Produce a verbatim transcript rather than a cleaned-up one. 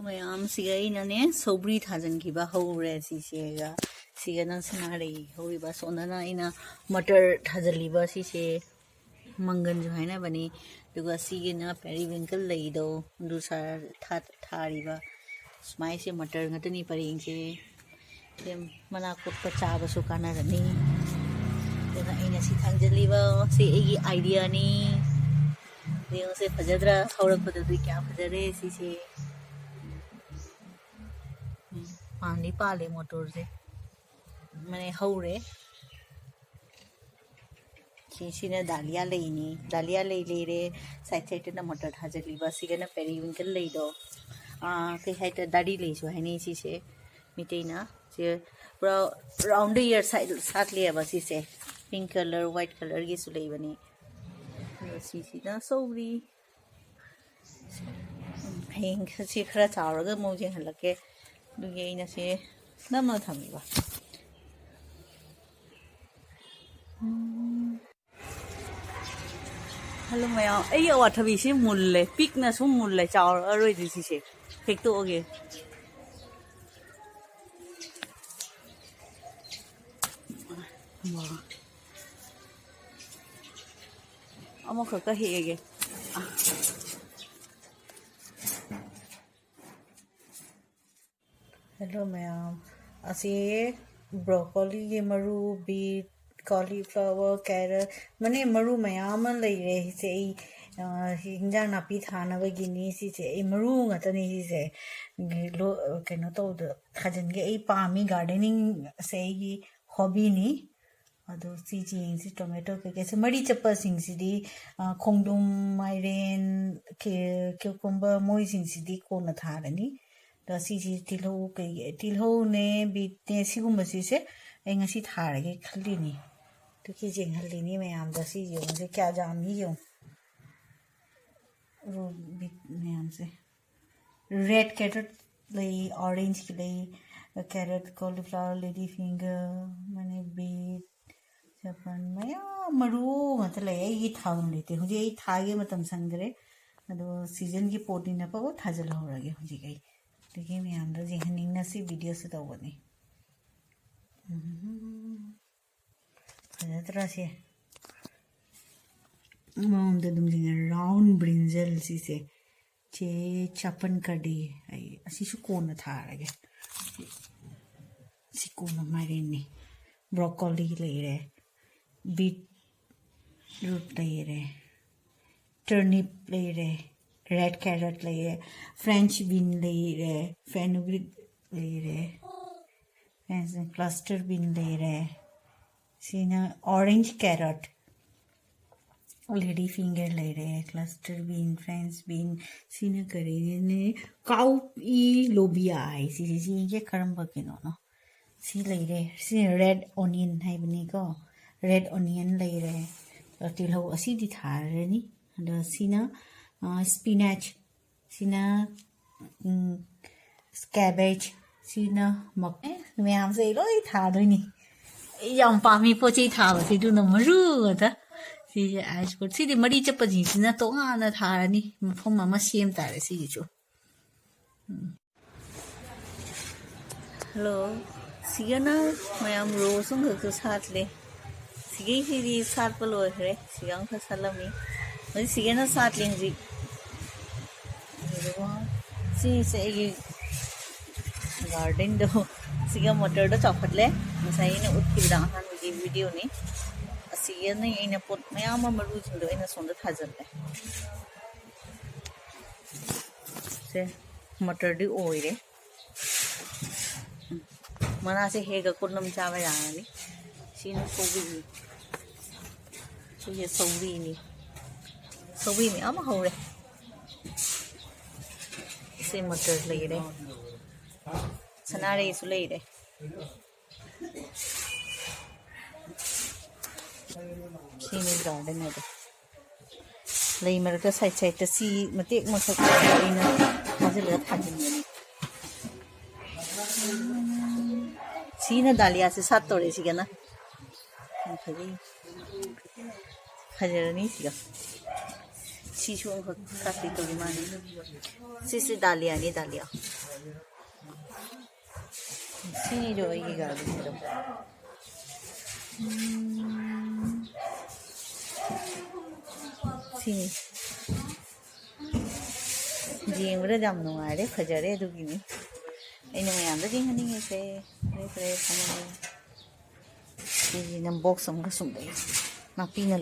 ꯃꯌꯥꯝꯁꯤꯒ ꯑꯩꯅꯅꯦ ꯁꯧꯒ꯭ꯔꯤ ꯊꯥꯖꯤꯟꯈꯤꯕ ꯍꯧꯔꯦ꯫ ꯁꯤꯁꯦꯒ ꯁꯤꯒꯅ ꯁꯅꯥꯔꯩ ꯍꯧꯔꯤꯕ, ꯁꯣꯝꯗꯅ ꯑꯩꯅ ꯃꯇꯔ ꯊꯥꯖꯤꯜꯂꯤꯕ꯫ ꯁꯤꯁꯦ ꯃꯪꯒꯟꯁꯨ ꯍꯥꯏꯅꯕꯅꯤ꯫ ꯑꯗꯨꯒ ꯁꯤꯒꯤꯅ ꯄꯦꯔꯤꯋꯤꯡꯀꯜ ꯂꯩꯗꯣ, ꯑꯗꯨ ꯁꯥ-, ꯊꯥ-, ꯊꯥꯔꯤꯕ꯫ ꯁꯨꯃꯥꯏꯁꯦ ꯃꯇꯔ ꯉꯥꯛꯇꯅꯤ ꯄꯔꯦꯡꯁꯦ꯫ ꯁꯤ ꯃꯅꯥ ꯀꯣꯠꯄ ꯆꯥꯕꯁꯨ ꯀꯥꯟꯅꯒꯅꯤ꯫ ꯑꯗꯨꯅ ꯑꯩꯅ ꯁꯤ ꯊꯥꯡꯖꯜꯂꯤꯕ, ꯁꯤ ꯑꯩꯒꯤ ꯑꯥꯏꯗꯤꯌꯥꯅꯤ꯫ ꯌꯦꯡꯉꯨꯁꯦ, ꯐꯖꯗ꯭ꯔꯥ? ꯍꯧꯔꯛꯄꯗꯗꯤ ꯀꯌꯥ ꯐꯖꯔꯦ ꯁꯤꯁꯦ꯫ ꯎꯝ, ꯄꯥꯟꯗꯤ ꯄꯥꯜꯂꯦ ꯃꯣꯇꯣꯔꯁꯦ꯫ ꯃꯅꯦ ꯍꯧꯔꯦ꯫ ꯁꯤꯁꯤꯅ ꯗꯥꯂꯤꯌꯥ ꯂꯩꯅꯤ꯫ ꯗꯥꯂꯤꯌꯥ ꯂꯩ ꯂꯩꯔꯦ꯫ ꯁꯥꯏꯠ ꯁꯥꯏꯠꯇꯅ ꯃꯇꯔ ꯊꯥꯖꯤꯜꯂꯤꯕ꯫ ꯁꯤꯒꯅ ꯄꯦꯔꯤꯋꯤꯡꯀꯜ ꯂꯩꯗꯣ꯫ ꯑꯥ, ꯀꯩ ꯍꯥꯏꯇꯥꯔꯦ, ꯗꯥꯔꯤ ꯂꯩꯁꯨ ꯍꯥꯏꯅꯩ ꯁꯤꯁꯦ ꯃꯤꯇꯩꯅ꯫ ꯁꯤ ꯄꯨꯔꯥ round the year ꯁꯥꯠ-, ꯁꯥꯠꯂꯦꯕ ꯁꯤꯁꯦ꯫ Pink colour, white colourꯒꯤꯁꯨ ꯂꯩꯕꯅꯤ꯫ ꯑꯗꯣ ꯁꯤꯁꯤꯅ ꯁꯧꯒ꯭ꯔꯤ꯫ ꯍꯌꯦꯡ ꯁꯤ ꯈꯔ ꯆꯥꯎꯔꯒ ꯑꯃꯨꯛ ꯌꯦꯡꯍꯜꯂꯛꯀꯦ꯫ ꯑꯗꯨꯒꯤ ꯑꯩꯅ ꯁꯤ ꯅꯝꯃ ꯊꯝꯃꯤꯕ꯫ ꯎꯝ꯫ ꯍꯜꯂꯣ ꯃꯌꯥꯝ, ꯑꯩꯒꯤ ꯑꯋꯥꯊꯕꯤꯁꯤ ꯃꯨꯜꯂꯦ, ꯄꯤꯛꯅ ꯁꯨꯝ ꯃꯨꯜꯂꯦ, ꯆꯥꯎꯔꯛꯑꯔꯣꯏꯗꯤ ꯁꯤꯁꯦ ꯍꯦꯛꯇꯣꯛꯑꯒꯦ꯫ ꯋꯥ꯫ ꯑꯃꯈꯛꯇ ꯍꯦꯛꯑꯒꯦ꯫ ꯍꯦꯜꯂꯣ ꯃꯌꯥꯝ, ꯑꯁꯤ ꯕ꯭ꯔꯣꯀꯣꯂꯤꯒꯤ ꯃꯔꯨ, ꯕꯤꯠ, ꯀꯣꯂꯤꯐ꯭ꯂꯥꯋꯔ, ꯀꯦꯔꯠ, ꯃꯅꯦ ꯃꯔꯨ ꯃꯌꯥꯝ ꯑꯃ ꯂꯩꯔꯦ꯫ ꯁꯤꯁꯦ ꯑꯩ, ꯑ, ꯁꯤ ꯍꯤꯟꯖꯥꯡ ꯅꯥꯄꯤ ꯊꯥꯅꯕꯒꯤꯅꯤ꯫ ꯁꯤꯁꯦ ꯑꯩ ꯃꯔꯨ ꯉꯥꯛꯇꯅꯤ꯫ ꯁꯤꯁꯦ ꯂꯣ-, ꯀꯩꯅꯣ ꯇꯧꯗ ꯊꯥꯖꯤꯟꯒꯦ꯫ ꯑꯩ ꯄꯥꯝꯃꯤ, ꯒꯥꯔꯗꯦꯅꯤꯡꯁꯦ ꯑꯩꯒꯤ ꯍꯣꯕꯤꯅꯤ꯫ ꯑꯗꯣ ꯁꯤ ꯆꯦꯡꯁꯤ, ꯇꯣꯃꯦꯇꯣ ꯀꯩꯀꯩꯁꯦ, ꯃꯔꯤ ꯆꯠꯄꯁꯤꯡꯁꯤꯗꯤ, ꯑ, ꯈꯣꯡꯗ꯭ꯔꯨꯝ, ꯃꯥꯏꯔꯦꯟ, ꯀꯦ-, ꯀ꯭ꯌꯨꯀꯨꯝꯕꯔ, ꯃꯣꯏꯁꯤꯡꯁꯤꯗꯤ ꯀꯣꯟꯅ ꯊꯥꯔꯅꯤ꯫ ꯑꯗꯣ ꯁꯤꯁꯤ ꯇꯤꯜꯍꯧ, ꯀꯩ, ꯇꯤꯜꯍꯧꯅꯦ, ꯕꯤꯠꯅꯦ, ꯁꯤꯒꯨꯝꯕꯁꯤꯁꯦ ꯑꯩ ꯉꯁꯤ ꯊꯥꯔꯒꯦ ꯈꯜꯂꯤꯅꯤ꯫ ꯑꯗꯨ ꯀꯦꯖꯤ ꯌꯦꯡꯍꯜꯂꯤꯅꯤ ꯃꯌꯥꯝꯗ꯫ ꯁꯤ ꯌꯦꯡꯉꯨꯁꯦ, ꯀꯌꯥ ꯌꯥꯝꯃꯤ ꯌꯦꯡꯉꯨ꯫ ꯔꯨ-, ꯕꯤꯠ ꯃꯌꯥꯝꯁꯦ꯫ Red carrot ꯂꯩ, orange ꯂꯩ, carrot, cauliflower, lady finger, ꯃꯅꯦ ꯕꯤꯠ, ꯆꯄꯟ ꯃꯌꯥꯝ ꯃꯔꯨ ꯉꯥꯛꯇ ꯂꯩ꯫ ꯑꯩꯒꯤ ꯊꯥꯐꯝ ꯂꯩꯇꯦ꯫ ꯍꯧꯖꯤꯛ ꯑꯩ ꯊꯥꯒꯦ ꯃꯇꯝ ꯁꯪꯗ꯭ꯔꯦ꯫ ꯑꯗꯣ ꯁꯤꯖꯟꯒꯤ ꯄꯣꯠꯅꯤꯅ ꯄꯕ ꯊꯥꯖꯤꯜꯍꯧꯔꯒꯦ ꯍꯧꯖꯤꯛ ꯑꯩ꯫ ꯑꯗꯒꯤ ꯃꯌꯥꯝꯗꯣ ꯌꯦꯡꯍꯟꯅꯤꯡꯅ ꯁꯤ ꯚꯤꯗꯤꯑꯣꯁꯦ ꯇꯧꯕꯅꯤ꯫ ꯎꯝ꯫ ꯐꯖꯗ꯭ꯔꯥ ꯁꯦ? ꯃꯑꯣꯡꯗ ꯑꯗꯨꯝ ꯌꯦꯡꯉꯦ꯫ ꯔꯥꯎꯟ ꯕ꯭ꯔꯤꯟꯖꯜ ꯁꯤꯁꯦ꯫ ꯆꯦ ꯆꯄꯟ ꯀꯗꯤ꯫ ꯑꯩ ꯑꯁꯤꯁꯨ ꯀꯣꯟꯅ ꯊꯥꯔꯒꯦ꯫ ꯁꯤ ꯀꯣꯟꯅ ꯃꯥꯏꯔꯦꯟꯅꯤ꯫ ꯕ꯭ꯔꯣꯀꯣꯂꯤ ꯂꯩꯔꯦ꯫ ꯕꯤꯠ ꯔꯨꯠ ꯂꯩꯔꯦ꯫ ꯇꯔꯅꯤꯞ ꯂꯩꯔꯦ꯫ ꯔꯦꯠ ꯀꯦꯔꯠ ꯂꯩꯔꯦ꯫ ꯐ꯭ꯔꯦꯟꯆ ꯕꯤꯟ ꯂꯩꯔꯦ꯫ ꯐꯦꯅꯨꯒ꯭ꯔꯤꯛ ꯂꯩꯔꯦ꯫ ꯀ꯭ꯂꯁꯇꯔ ꯕꯤꯟ ꯂꯩꯔꯦ꯫ ꯁꯤꯅ ꯑꯣꯔꯦꯟꯖ ꯀꯦꯔꯠ꯫ ꯂꯦꯗꯤ ꯐꯤꯡꯒꯔ ꯂꯩꯔꯦ, ꯀ꯭ꯂꯁꯇꯔ ꯕꯤꯟ, ꯐ꯭ꯔꯦꯟꯆ ꯕꯤꯟ, ꯁꯤꯅ ꯀꯔꯤꯅꯦ? ꯀꯥꯎ ꯏ ꯂꯣꯕꯤꯌꯥ ꯍꯥꯏ ꯁꯤꯁꯦ, ꯁꯤꯁꯦ ꯀꯔꯝꯕ ꯀꯩꯅꯣꯅꯣ? ꯁꯤ ꯂꯩꯔꯦ, ꯁꯤ ꯔꯦꯠ ꯑꯣꯅꯤꯌꯟ ꯍꯥꯏꯕꯅꯤꯀꯣ꯫ ꯔꯦꯠ ꯑꯣꯅꯤꯌꯟ ꯂꯩꯔꯦ, ꯇꯤꯜꯍꯧ ꯑꯁꯤꯗꯤ ꯊꯥꯔꯅꯤ꯫ ꯑꯗꯣ ꯁꯤꯅ ꯁ꯭ꯄꯤꯅꯥꯆ, ꯁꯤꯅ ꯀꯦꯕꯦꯖ, ꯁꯤꯅ ꯃꯛ-, ꯑꯦ, ꯃꯌꯥꯝꯁꯦ ꯑꯩ ꯂꯣꯏ ꯊꯥꯗꯣꯏꯅꯤ꯫ ꯑꯩ ꯌꯥꯝ ꯄꯥꯝꯃꯤ ꯄꯣꯠ ꯆꯩ ꯊꯥꯕꯁꯦ, ꯑꯗꯨꯅ ꯃꯔꯨ ꯉꯥꯛꯇ꯫ ꯁꯤꯁꯦ ꯑꯥꯏꯁ ꯀꯣꯠ꯫ ꯁꯤꯗꯤ ꯃꯔꯤ ꯆꯠꯄꯁꯤꯡꯁꯤꯅ ꯇꯣꯉꯥꯟꯅ ꯊꯥꯔꯅꯤ꯫ ꯃꯐꯝ ꯑꯃ ꯁꯦꯝ ꯇꯥꯔꯦ ꯁꯤꯒꯤꯁꯨ꯫ ꯎꯝ꯫ ꯍꯜꯂꯣ꯫ ꯁꯤꯒꯅ ꯃꯌꯥꯝ ꯔꯣꯁ ꯑꯃꯈꯛꯁꯨ ꯁꯥꯠꯂꯦ꯫ ꯁꯤꯒꯩꯁꯤꯗꯤ ꯁꯥꯠꯄ ꯂꯣꯏꯈ꯭ꯔꯦ꯫ ꯁꯤꯒ ꯑꯃꯈꯛ ꯁꯥꯠꯂꯝꯃꯤ꯫ ꯍꯧꯖꯤꯛ ꯁꯤꯒꯅ ꯁꯥꯠꯂꯤ ꯍꯧꯖꯤꯛ꯫ ꯑꯗꯨꯒ ꯁꯤꯁꯦ ꯑꯩꯒꯤ ꯒꯥꯔꯗꯦꯟꯗꯣ꯫ ꯁꯤꯒ ꯃꯣꯇꯔꯗꯣ ꯆꯥꯎꯈꯠꯂꯦ꯫ ꯉꯁꯥꯏ ꯑꯩꯅ ꯎꯠꯈꯤꯕꯗ ꯑꯍꯥꯟꯕꯒꯤ ꯚꯤꯗꯤꯑꯣꯅꯤ꯫ ꯑꯁꯤꯒꯅ ꯑꯩꯅ ꯄꯣꯠ ꯃꯌꯥꯝ ꯑꯃ, ꯃꯔꯨꯁꯤꯡꯗꯣ ꯑꯩꯅ ꯁꯣꯝꯗ ꯊꯥꯖꯤꯜꯂꯦ꯫ ꯁꯦ, ꯃꯣꯇꯔꯗꯤ ꯑꯣꯏꯔꯦ꯫ ꯎꯝ꯫ ꯃꯅꯥꯁꯦ ꯍꯦꯛꯑꯒ ꯀꯣꯠꯂꯝ ꯆꯥꯕ ꯌꯥꯔꯅꯤ꯫ ꯁꯤꯅ ꯁꯧꯒ꯭ꯔꯤ꯫ ꯁꯤꯁꯦ ꯁꯧꯒ꯭ꯔꯤꯅꯤ꯫ ꯁꯧꯒ꯭ꯔꯤ ꯃꯌꯥꯝ ꯑꯃ ꯍꯧꯔꯦ꯫ ꯁꯤ ꯃꯇꯔ ꯂꯩꯔꯦ꯫ ꯁꯅꯥꯔꯩꯁꯨ ꯂꯩꯔꯦ꯫ ꯁꯤꯅꯤ ꯒꯥꯔꯗꯦꯟ ꯑꯗꯣ꯫ ꯂꯩ ꯃꯔꯛꯇ ꯁꯥꯏꯠ ꯁꯥꯏꯠꯇ ꯁꯤ ꯃꯇꯦꯛ ꯃꯀꯛ ꯑꯩꯅ ꯊꯥꯖꯤꯜꯂꯒ ꯊꯥꯖꯤꯟꯕꯅꯤ꯫ ꯁꯤꯅ ꯗꯥꯂꯤꯌꯥꯁꯦ ꯁꯥꯠꯇꯧꯔꯦ ꯁꯤꯒꯅ꯫ ꯌꯥꯝ ꯐꯖꯩ꯫ ꯐꯖꯔꯅꯤ ꯁꯤꯒ꯫ ꯁꯤꯁꯨ ꯑꯃꯈꯛ ꯁꯥꯠꯄꯤ ꯇꯧꯔꯤ ꯃꯥꯜꯂꯤ꯫ ꯁꯤꯁꯤ ꯗꯥꯂꯤꯌꯥꯅꯤ, ꯗꯥꯂꯤꯌꯥ꯫ ꯁꯤꯅꯤꯗꯣ ꯑꯩꯒꯤ ꯒꯥꯔꯗꯦꯟꯗꯣ꯫ ꯎꯝ꯫ ꯁꯤꯅꯤ꯫ ꯌꯦꯡꯕꯗ ꯌꯥꯝ ꯅꯨꯡꯉꯥꯏꯔꯦ, ꯐꯖꯔꯦ, ꯑꯗꯨꯒꯤꯅꯤ ꯑꯩꯅ ꯃꯌꯥꯝꯗ ꯌꯦꯡꯍꯟꯅꯤꯡꯉꯤꯁꯦ꯫ ꯐꯔꯦ, ꯐꯔꯦ, ꯊꯝꯃꯒꯦ꯫ ꯁꯤꯁꯤꯅ ꯕꯣꯛꯁ ꯑꯃꯒ ꯁꯨꯝ ꯂꯩ꯫ ꯅꯥꯄꯤꯅ